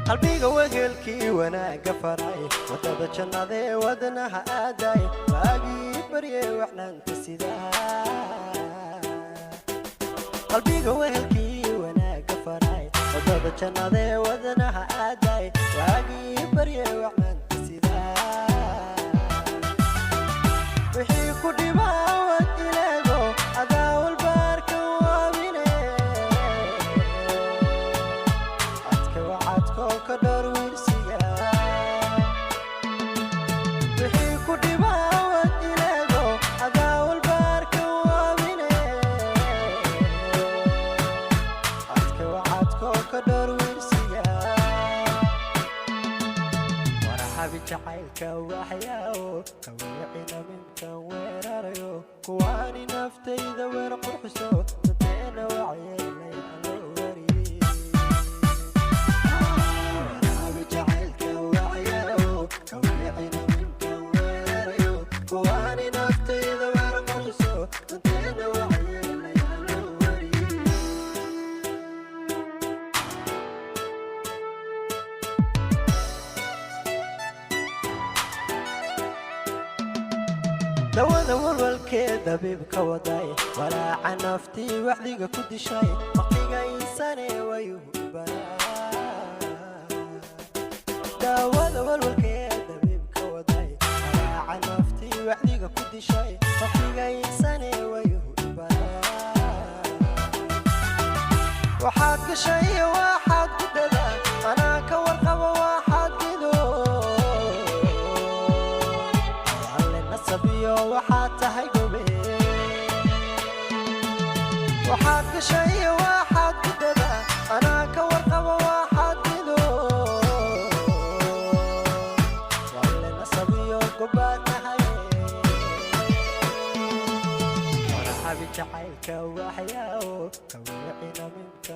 Qalbiga wehelkii wanaagga faray, wadada jannadee wadnaha aaday, waagii barye waxnaanta sidaa. Qalbiga wehelkii wanaagga faray, wadada jannadee wadnaha aaday, waagii barye waxnaanta sidaa. Wixii ku dhibaa wad ileego, adaa walbaarka waabine. Codka wacadkoo ka dhowr wiirsiga. Wixii ku dhibaa wad ileego, adaa walbaarka waabine. Codka wacadkoo ka dhowr wiirsiga. Warxabi jacaylka waxyaawo kawiicina minka weerarayo, kuwaani naftayda weer qurxiso, danteena waxyeelay aloo wariyey. Warxabi jacaylka waxyaawo kawiicina minka weerarayo, kuwaani naftayda weer qurxiso, danteena waxyeelay aloo wariyey. Dawada walwalkee dabiibka waday, walaaca naftii waxdiga ku dishay, waqtiga insane wayuhu baraa. Daawada walwalkee dabiibka waday, walaaca naftii waxdiga ku dishay, waqtiga insane wayuhu baraa. Waxaad gashay iyo waxaad gudada, anaa ka warqabo waxaad gido. Alle nasabiyo waxaad tahay gobe. Waxaad gashay iyo waxaad gudada, anaa ka warqabo waxaad gido. Alle nasabiyo gobaad tahay. Warxabi jacaylka waxyaawo kawiicina minka.